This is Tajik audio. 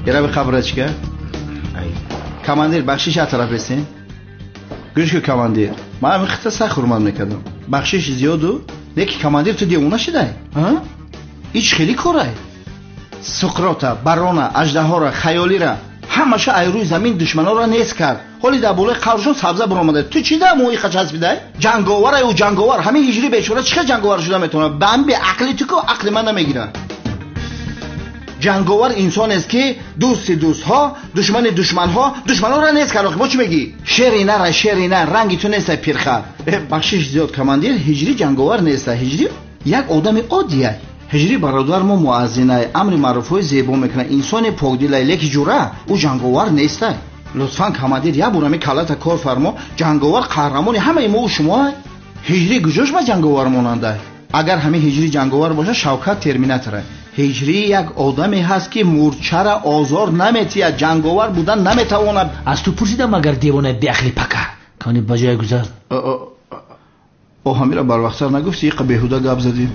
Ира қабрачка. Командир, бахшиш, аз тараф бесен. Гӯш ку, командир. Ман ҳамин хита сахт ҳурмат мекардам. Бахшиш зиёду, леки командир, ту девона шидай? А? Ич хеле корай. Суқрота, барона, аждаҳора, хаёлира ҳамаша ай рӯи замин душманонро нест кард. Ҳоли дар болои қабршон сабза баромада. Ту чӣ да мои часпидай? Ҷанговарай ӯ, ҷанговар. Ҳамин ҳиҷри бечора чӣ хел ҷанговар шуда метавонад? Ба ҳамин беақли ту ку ақли ман намегирад. Ҷанговар инсонест, ки дӯсти дӯстҳо, душмани душманҳо, душманонро нест кард. Бо чӣ мегӣ? Шери нара, шери нар, ранги ту нестай, пирхар. Бахшиш зиёд, командир, ҳиҷрӣ ҷанговар нестай. Ҳиҷрӣ як одами оддияй. Ҳиҷрӣ бародар мо муаззинай, амри маъруфҳои зебо мекунад, инсони покдилай, леки ҷура ӯ ҷанговар нестай. Лутфан, командир, як бор ҳами каллата кор фармо. Ҷанговар қаҳрамони ҳамаи мо шумоай. Ҳиҷрӣ куҷош ба ҷанговар монандай? Агар ҳамин ҳиҷрӣ ҷанговар бошад, Шавкат терминаторай. Ҳиҷрӣ як одаме ҳаст, ки мурчара озор наметиҳад, ҷанговар будан наметавонад. Аз ту пурсидам, агар девонаи беақли пака кани ба ҷое гузар. О, ҳамира барвақттар нагуфти, иқа беҳуда гап задем.